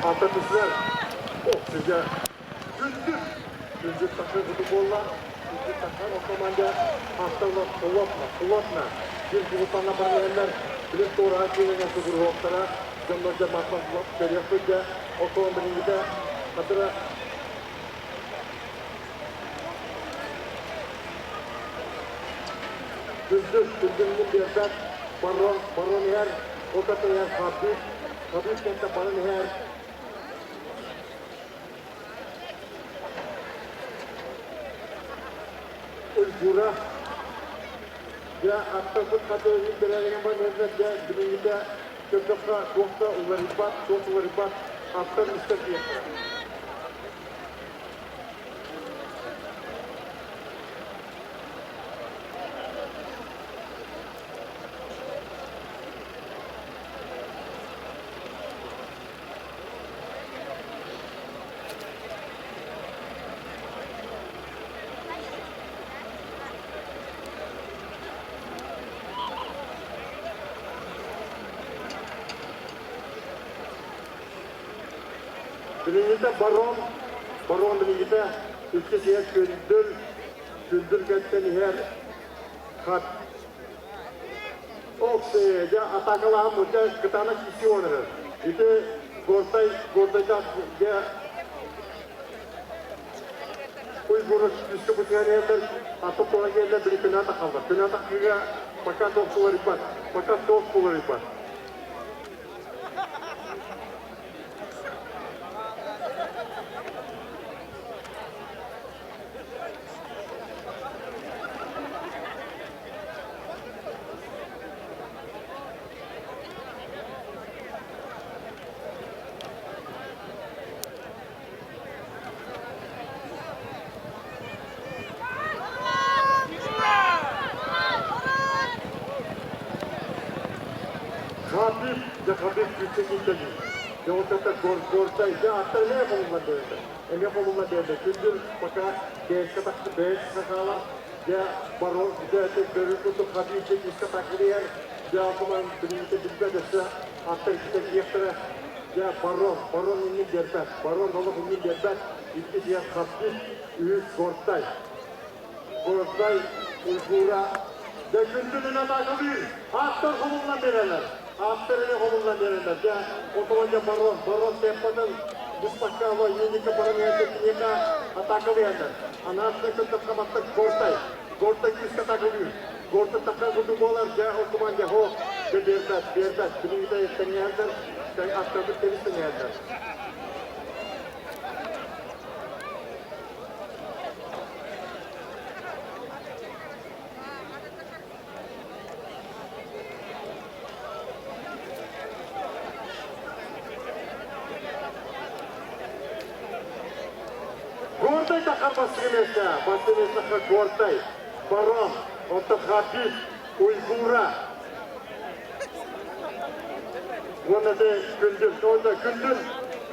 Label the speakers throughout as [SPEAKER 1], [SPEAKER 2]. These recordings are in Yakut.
[SPEAKER 1] Ата түслэр. Ох, сизэ. Күндүр. Күндүр тахсар куту буолла. Күндүр тахсар ол команда атталар плотно, плотно. Бир кулутанна баран билин туораан киинэнэ сугуруһуохтара. Дьоннор дьэ махман көрүөхпүт дьэ. Окоон билиҥҥитэ хатыра Күндүр, күндүрүнүн биэрбэт, барон, барон иһэр, оката иһэр Хабиб, Хабиб кэнтэ баран иһэр. Уйгура, дьэ, аттарбыт хатыһын бэрээдэгин бар иһэллэр, дьэ, билиҥҥитэ көрдөххө туох да уларыйбат, туох уларыйбат, аттар үстэр диэхтэрэ. Билиҥҥитэ барон, барон билиҥҥитэ иккис иһэр күндүл, күндүл кэнтэн иһэр хат. Ох, дьэ атаакалааһын бу дьэ кытаанах киирсии буолан Ити Гортай, Гортайдаах дьэ Уйгуру күүскэ бутуйан иһэллэр, аты тула киэллэр, били күнэ атахаллар. Күнэ атахыыга пока туох уларыйбат, пока туох уларыйбат. Хабиб, дьэ Хабиб күүскэ киирдэ Дьэ вот это гордай, дьэ аттар эмиэ хомуллан биэрдэ. Эмиэ хомуллан биэрдэ. Күндүл пока бэйэскэ тахсы бэйэскэ хаалар. Дьэ барон, дьэ это көрүн курдук Хабиб дьэ күүскэ такырыйар. Дьэ алтыман билиҥҥитэ билбэт өссө аттар иккитэ киэхтэрэ. Дьэ барон, барон иннин биэрбэт. Барон олох иннин биэрбэт. Иккис иһэр Хабиб, үһүс Гордай. Гордай, Уйгура. Дьэ күндүлүн атаакалыыр. Аттар хомуллан биэрэллэр. Аттар эмиэ хомуллан биэрэллэр. Дьэ, отон дьэ барон, барон темпатын быспакка Еника баран иһэргэ киниэхэ атаакалыйаллар. Анаасына кытта баттык Гордай. Гордай күүскэ атаакалыыр. Гордай таххан курдук буолар. Дьэ, отуман дьэ хоох. Дьэ биэрбэт, биэрбэт. Билиҥҥитэ тэҥҥэһэллэр. Аттарбыт тэбис тэҥҥэһэллэр. Гордай тахар бастыгы месте, бастыгы месте Гордай, Барон, онто Хабиб, Уйгура. Уонна те күндүл, онто күндүл,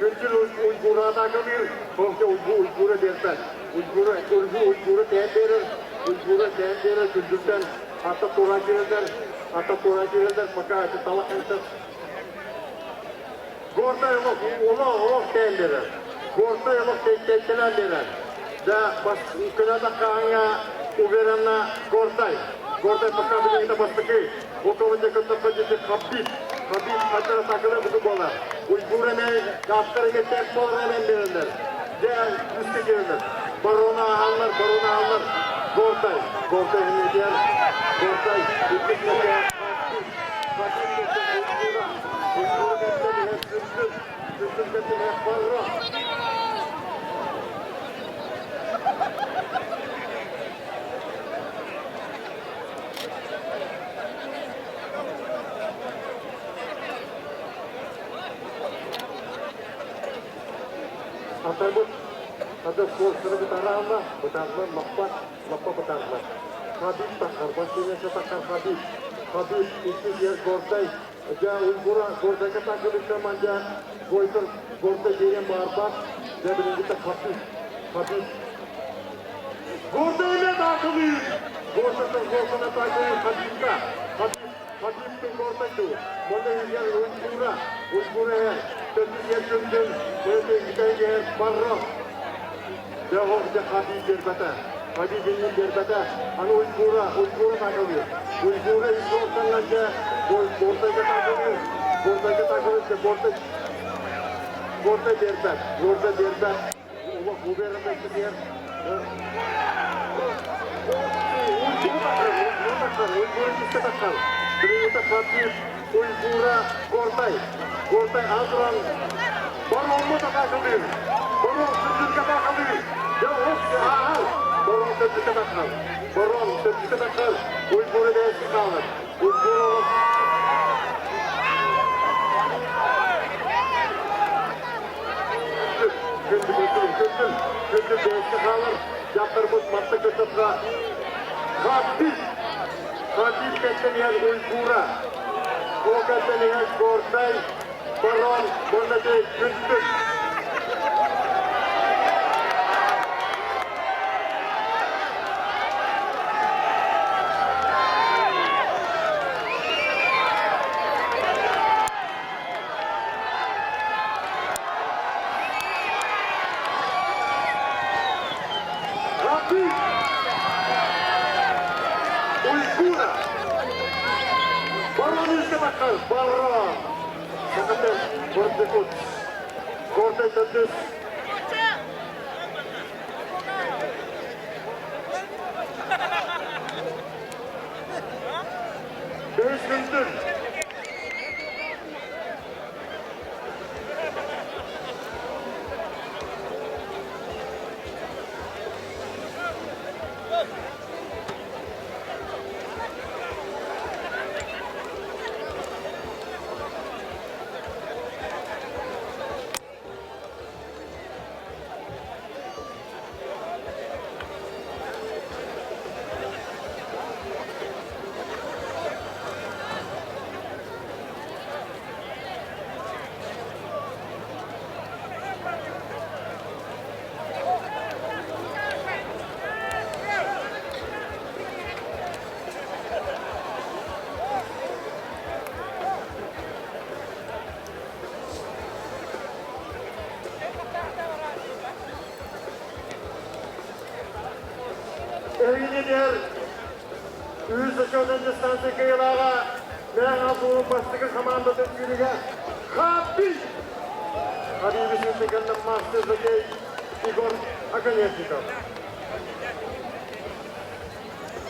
[SPEAKER 1] күндүл Уйгура атакалыыр, онто Уйгура бербет. Уйгура, Уйгура тээн берер, Уйгура тээн берер күндүлтен ата тура кирелер, ата тура кирелер, пока это талак это Гордай олох, олох, олох тээн берер. Гордай олох тэйтэлэн берер. Да, бас күнәдә кааңа уверенно Гордай. Гордай пока билигитэ бастакы. Около көттө ходите Хабиб. Хабиб хатара такыла буду бола. Уйгураны гаптарыга теп болранен берелер. Дә үске келелер. Барона аллар, барона аллар. Гордай, Гордай не Гордай, иккисine Хабиб. Хабиб Уйгура. Уйгура кеттен Күндүл. Күндүл кеттен Барра. Атарбыт ада суолсуну бытараама, бытарла лаппа, лаппа бытарла. Хабиб тахар, бассейнесе тахар Хабиб. Хабиб, икки жер Гордай, жа Уйгура, Гордайга такылы команда, Гойтер, Гордай деген барбат, жа билингите Хабиб, Хабиб. Гордай эле такылы! Гордайдан Гордана такылы Хабибка. Хабиб, Хабибтин Гордайду. Монда егер Уйгура, Уйгура. Төрдүс иһэр Күндүл, Бүтэһик иһэр Барро. Дьэ, ол дьэ Хаби биэрбэтэ. Хаби иннин биэрбэтэ. Аны Уйгура, Уйгура таакалыыр. Уйгура Уйгуртан дьэ Гортайга таакалыыр. Гортайга таакалыыр, дьэ Гортай Гортай биэрбэт. Гортай биэрбэт. Олох уверенно иккитигэр Уйгура Гортай. Гортай аатыран Бароҥҥо атаакалыыр. Барон сырдыкка атаакалыыр. Дьэ, ох, ааһар. Барон сырдыкка таххар. Барон сырдыкка таххар. Уйгура бэйэски хаалар. Уйгура олох Күндү күндү күндү күндү бэйэски хаалар. Дьахтарбыт матта кытта Хабиб. Хабиб кэттэн иһэр Уйгура. Ол кэттэн иһэр Гортай. Барон уонна Күндү. Хабиб. Уйгура. Барон үскэ таххар. Барон. Сахатер Гордекут. Гордей төрдүс. Бэһис Күндүл. Эһигинигэр үһүс зачетнай дистанция кыайыылааҕа Мэҥэ Алдан бастакы хамаандатын сүүрүгэ Хабиб! Хабиб үсүнтэ кэннэ мастер хоккей Егор Оконешников.